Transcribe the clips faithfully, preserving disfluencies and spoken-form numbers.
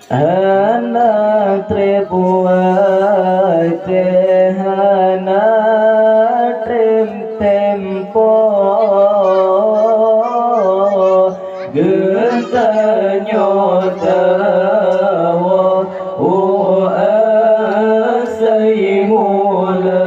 Hana treb watée, hana treb teumpoe, geutanyoe tawoe u asai mula,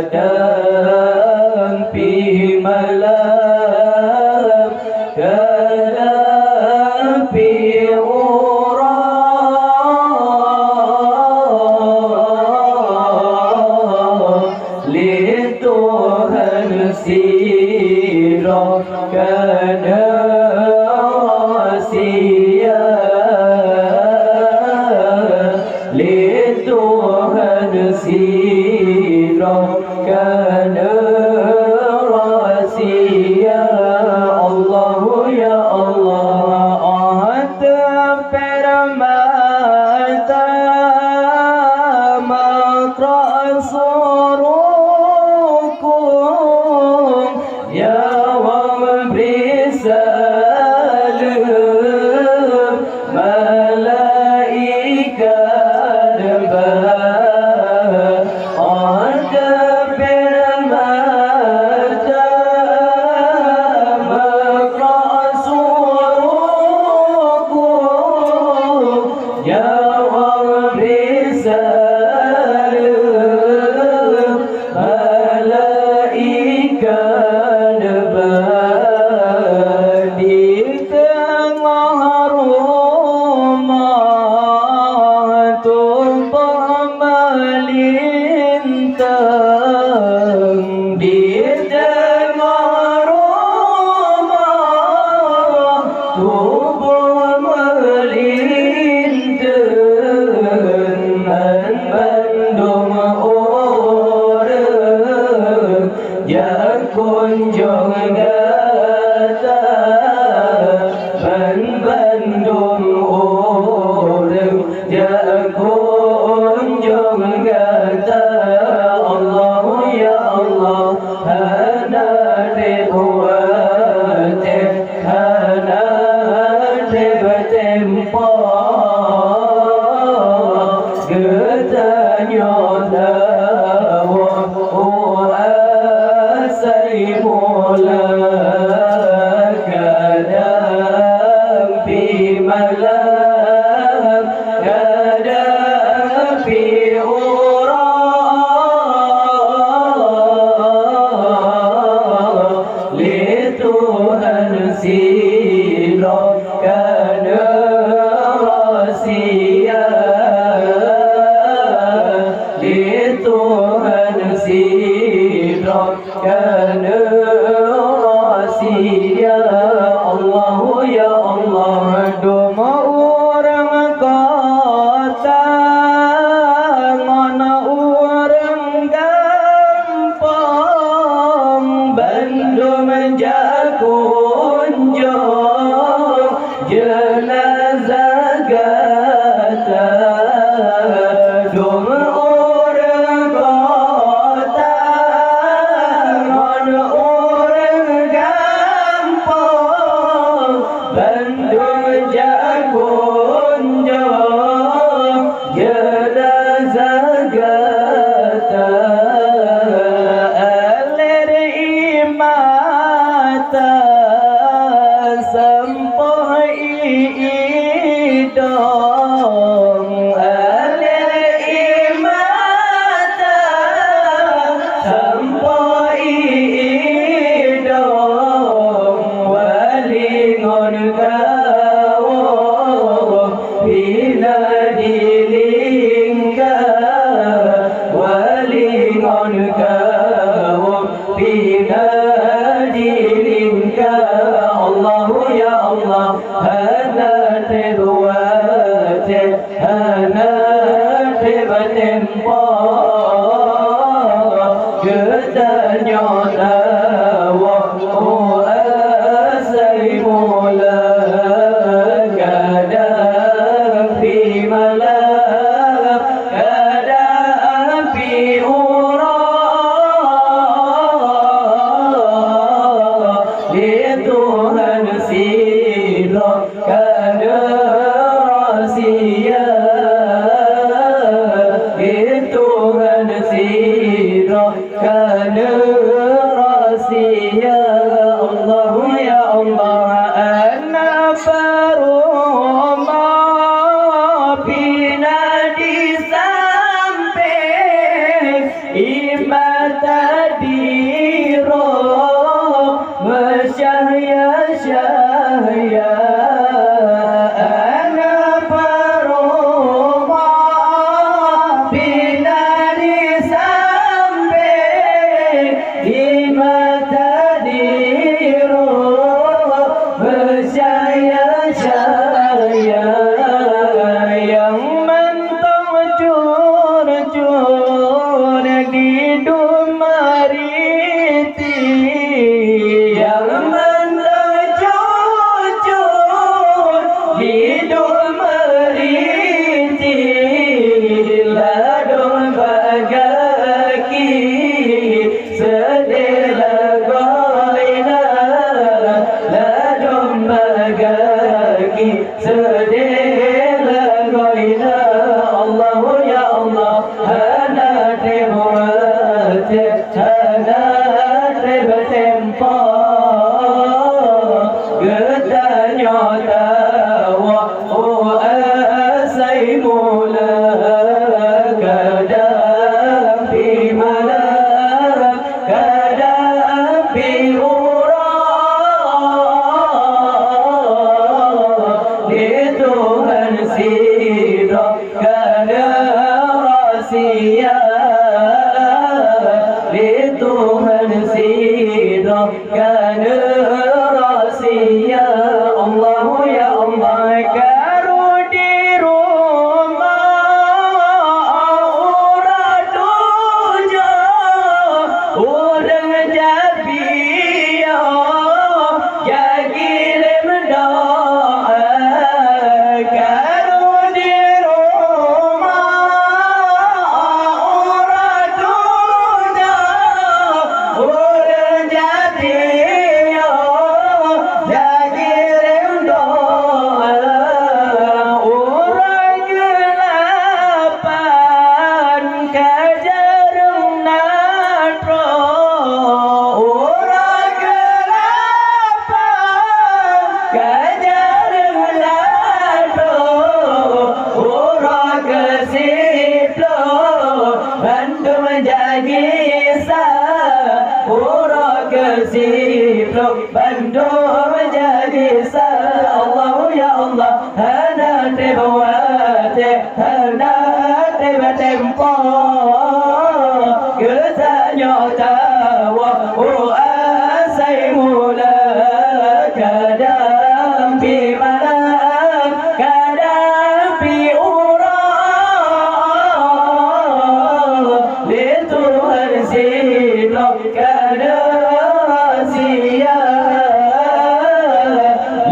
kadang pih malam, kadang pih uroe. Lé Tuhan sidroe ka neurosia, lé Tuhan sidroe ka neurosia. Allahu ya Allah, oh teupeurmata makra surukung, nyawöng bri saleuem malaikat ba. Oh teupeurmata makra surukung, nyawöng bri saleuem malaikat ba. Di teungoh rumoh tuboh meulintang, di teungoh rumoh tuboh meulintang, ban bandum ureuëng jak kunjong gata, ban bandum ureuëng jak kunjong gata. Allahu ya Allah, hana treb watée, hana treb teumpoe, geutanyoe tawoe u asai mula, kadang pih malam, kadang pih uroe. Lé Tuhan sidroe ka neurosia, lé Tuhan sidroe ka neurosia. Allahu ya Allah, dum ureuëng kota ngon ureuëng gampông bandum jak kunjong jeunazah gata. Dum ureuëng kota ngon ureuëng gampông bandum jak kunjong jeunazah gata. Alir ie mata sampoe ie idong, alir ie mata sampoe ie idong, wali ngon kawoe pih na dilingka, wali ngon kawoe pih na dilingka. Allahu ya Allah, hana treb watée, hana treb teumpoe, geutanyoe tawoe u asai mula, kadang pih malam, kadang pih uroe. Lé Tuhan sidroe Ka neurosia di Tuhan sidroe, ka neurosia. Allahu ya Allah, aneuk peurumoh pih na di sampéng. Ié mata di droe meucahya-cahya, aneuk peurumoh pih na di sampéng. Ié mata di droe meucahya-cahya, nyang mantong jujur di dum meuriti, nyang mantong jujur di dum meuriti, ladôm bak gaki seudeh lagoina, ladôm bak gaki seudeh lagoina. Allahu ya Allah, hana treb watée, hana treb teumpat, geutanyoe tawoe u asai mula, kadang pih malam, kadang pih uroe, di Tuhan sidroe ka neurosia, di Tuhan sidroe ka neurosia. Allahu ya Allah, karu di rumoh uroe tujoh ureuëng japiôh, jak kirém doá, karu di rumoh uroe tujoh ureuëng japiôh, jak kirém doá. Uroe keulapan ka jareueng na droe, uroe keulapan ka jareueng na droe, uroe keusiploh bandum jak gisa, uroe keusiploh bandum jak gisa. Allahu ya Allah, hana treb watée, hana treb teumpat, geutanyoe tawoe u asai mula, kadang pih malam, kadang pih uroe, lé Tuhan sidroe ka neurosia,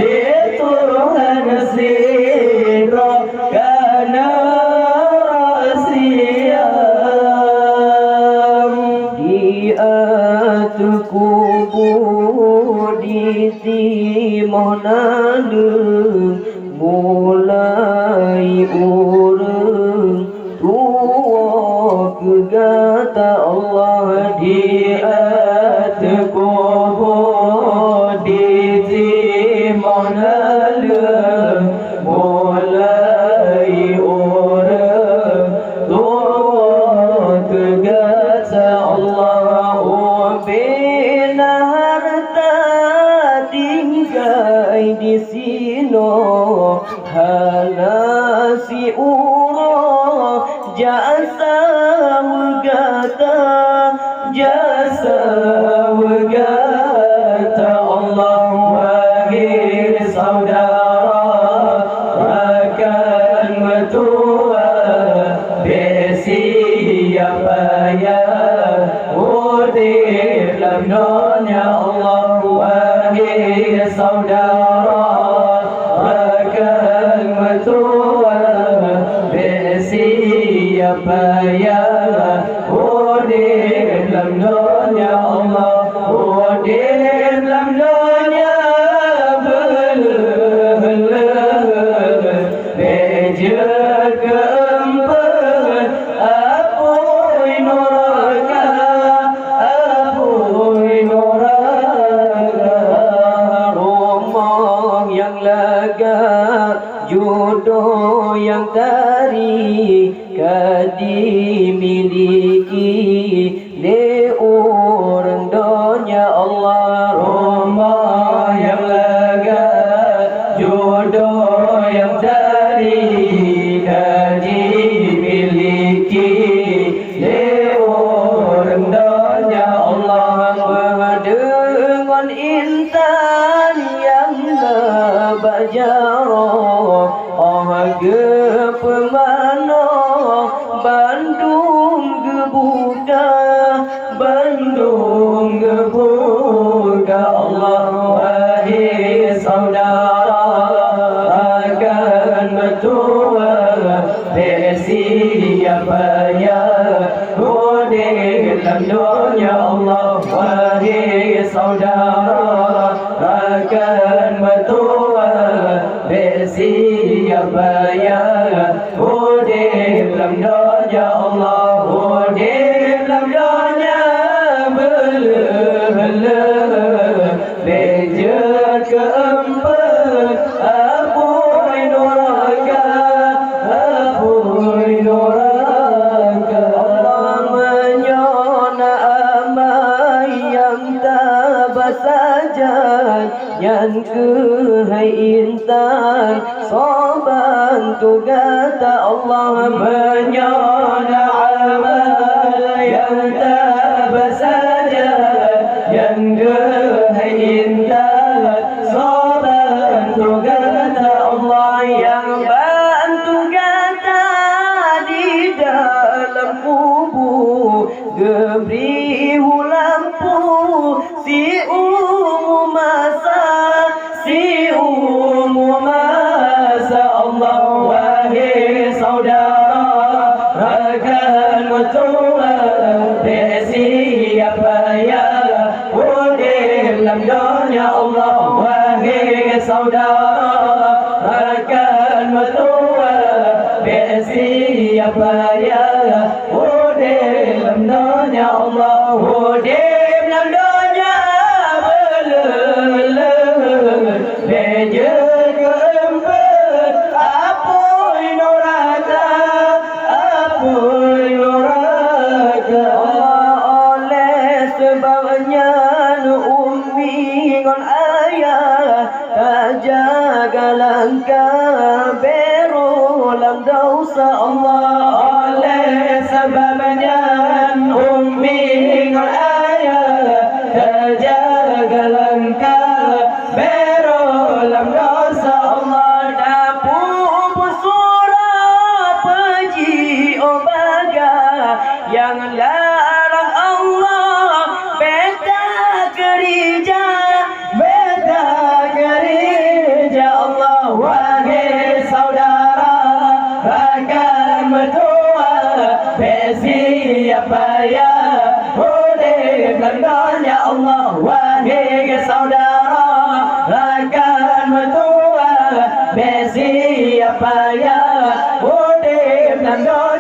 lé Tuhan sidroe ka neurosia. Di ateueh kubu di timoh naleueng, mulai ureuëng tuwoe keu gata Allah. Di ateueh kubu di timoh naleueng, mulai ureuëng tuwoe keu gata Allah. Ubé na hareuta tinggai di sinoe, hana siuroe jak saweue gata, jak saweue gata Allah. Wahé syedara rakan meutuwah, bék sia payah udeb lam donya Allah. Wahé syedara rakan meutuwah, bék sia payah udeb lam donya Allah, udeb lam donya beuleuh Lagak judoh nyang tari ka dimiliki lé ureuëng donya Allah. Rumoh nyang lagak judoh nyang tari ka dimiliki lé ureuëng donya Allah. Meudeungon intan nyang na bak jaroe, óh geupeumanoe bandum geubuka, bandum geubuka Allah. Wahé syedara rakan meutuwah, bék sia payah udeb lam donya Allah. Wahé syedara rakan meutuwah, bék sia payah udeb lam donya Allah. Udeb lam donya beuleueh-leueh, bék jeuet keu eumpeuen apui nuraka, apui nuraka. Allah, meunyoe na amai nyang tabasa jai, nyan keuhai intan soe bantu gata Allah. Meunyoe na amal nyang tabasa jai, nyan keuhai intan soe bantu gata Allah. Nyang bantu gata di dalam kubu, geubri hu lampu siumu masa, siumu masa Allah. Wahé syedara rakan meutuwah, bék sia payah udeb lam donya Allah. Wahé syedara rakan meutuwah, bék sia payah udeb lam donya Allah. Udeb lam donya beuleueh-leueh, bék jeuet keu eumpeuen apui nuraka, apui nuraka. Óh lheueh sabab nyan ummi ngon ayah, tajaga langkah, bék rôh lam desya Allah. Óh lheueh sabab nyan ummi ngon ayah, tajaga langkah, bék rôh lam desya Allah. Tapeubuet surah peujiôh bagah nyang larang Allah, bék takeurija, bék takeurija Allah. Wahé syedara rakan meutuwah, bék sia payah udeb lam donya Allah. Wahé syedara rakan meutuwah, bék sia payah udeb lam donya